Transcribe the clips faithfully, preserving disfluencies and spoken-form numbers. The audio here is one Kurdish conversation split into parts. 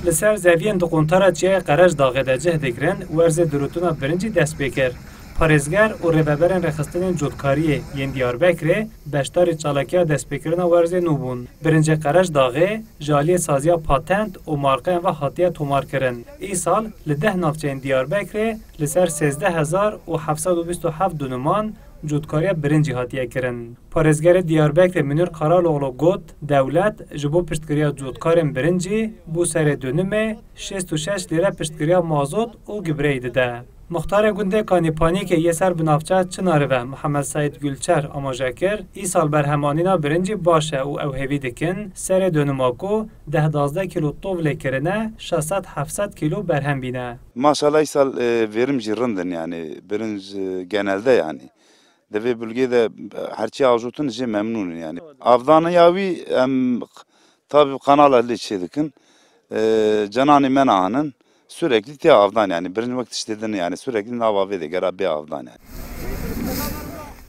Li ser zeviyên di quntara Çiyayê Qereçdaxê de cih digirin, werzê dirûtina birincî dest pê kir. Parêzger û rêveberên rêxistinên cotkariyê yên Diyarbekirê beşdarî çalakiya destpêkirina werzê nû bûn. Birincê Qereçdaxê ji aliyê saziya patent û marqeyan ve hatiye tomarkirin. Îsal li deh navçeyên Diyarbekirê li ser sêzdeh hezar û heft sed û bîst û heft dûniman cotkariya birincî hatiye kirin. Parêzgerê Diyarbekirê Münîr Karaloglu got, dewlet ji bo piştgiriya cotkarên birincî bo serê dûnimê şêst û şeş lîre piştgiriya mazot û gibreyî dide. Muxtarê gundê Kanîpanîkê yê ser bi navçeya Çinarê ve Mihemed Seîd Gulçer amaje kir, îsal berhemanîna birincî baş e û ew hêvî dikin serê dûnima ku deh dazdeh kîlo tov lê kirine, şeş sed heft sed kîlo berhem bîne. Maşallah, îsal, e, verim jî rind in, yani birinc, e, genelde yani. Di vê bulgê de, e, her çi ajotin jê memnûn in yani. Avdaniya wî em tabî kanala lê çê dikin. E, cenanê me naanin. Sürekli tê avdan yani. Birinc wek tiştê din yani. Sürekli nav avê de gera bê avdan yani.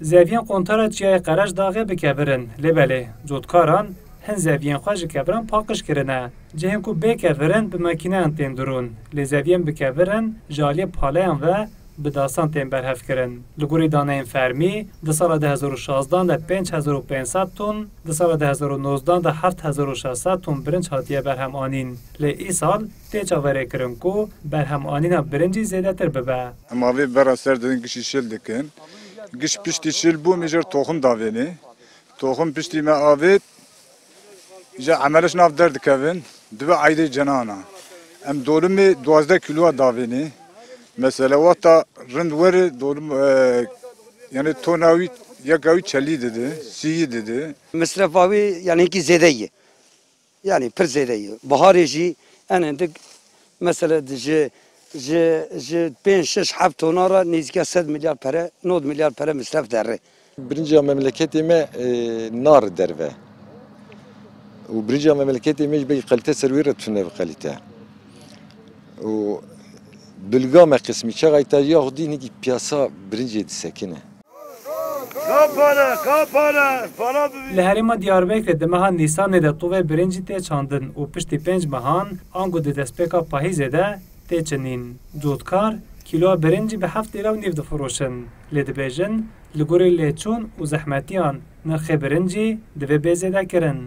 Zeviyên quntara Çiyayê Qereçdaxê bi kevir in. Lê belê, cotkaran hin zeviyên xwe ji keviran paqij kirine. Cihên ku bê kevir in bi makîneyan tên dirûn. Lê zeviyên bi kevir in ji aliyê paleyan ve bi dasan tên berhevkirin. Li gorî daneyên fermî, di sala du hezar û şazdan de pênc hezar û pênc sed ton, di sala du hezar û nozdan de heft hezar û şeş sed ton birinc hatiye berhem anîn. Lê îsal tê çaverêkirin ku berhemanîna birincî zêdetir bibe. Em avê bera ser didin, gişî şil dikin. Giş piştî şil bû, em jê re toxim davênê. Toxim piştî me avêt, ji emeliş nav derdikevin, dibe eydê cenana. Em dolimê duwazdeh kîloya davênê. Mesela wexta rind were dolim, e, yani tona wî, yeka wî çelî didi, sîyî didi. Misrefa wî yani hinkî zêde ye. Yani pir zêde ye. Biharê jî en hindik mesela ji, ji, ji pênc, şeş, heft tona re nêzîka sed milyar pere, nod milyar pere misref derê. Birinciya memleketê me, e, nar derve. Û birinciya memleketê me ji ber kalite ser wî re tune bi kalite. Û bilga me qismî çaxay te ya xwedî hinekî piyasa birincê disekine. Ka pare, ka pare, para bibî. Li herêma Diyarbekirê di meha Nîsanê de tovê birincî tê çandin û piştî pênc mehan ango di destpêka pahîzê de tê çinîn. Cotkar kîloya birincî bi heft lîre û nîv difiroşin. Lê dibêjin, li gorî lêçûn û zehmetiyan nirxê birincî divê bê zêdekirin.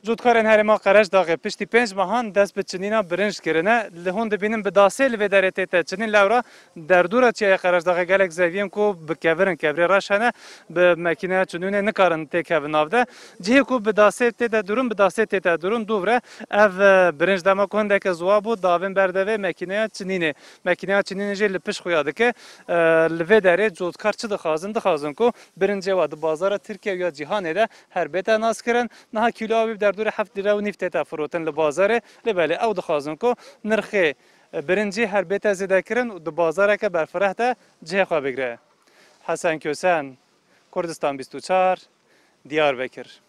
Cotkarên herêma Qereçdaxê piştî pênc mehan dest bi çinîna birinc kirine. Li hûn dibînin bi dasê li vê derê tête çinîn, lewra derdora Çiyayê Qereçdaxê gelek zeviyên ku bi kevir in, kevirê reş hene, bi makîneya çinûnê nikarin têkevin nav de. Cihê ku bi dasê tête dirûn, bi dasê tête dirûn dûv re. Ev, e, birinc dema ku hindeke ziwa bû, davên berdevê makîneya çinînê. Makîneya çinînê jî li pişt xuya dike. E, li vê derê cotkar çi dixwazin? Dixwazin ku birincê wa di bazara Tirkiye ya cîhanê de her bête naskirin. Niha kîloya wî bi derdorê heft lîre û nîv tête firotin li bazarê. Lê belê ew dixwazin ku nirxê, e, birincî her bête zêdekirin û di bazareke berfireh de cihê xwe bigire. Hesen Kösen, Kurdistan bîst û çar, Diyarbekir.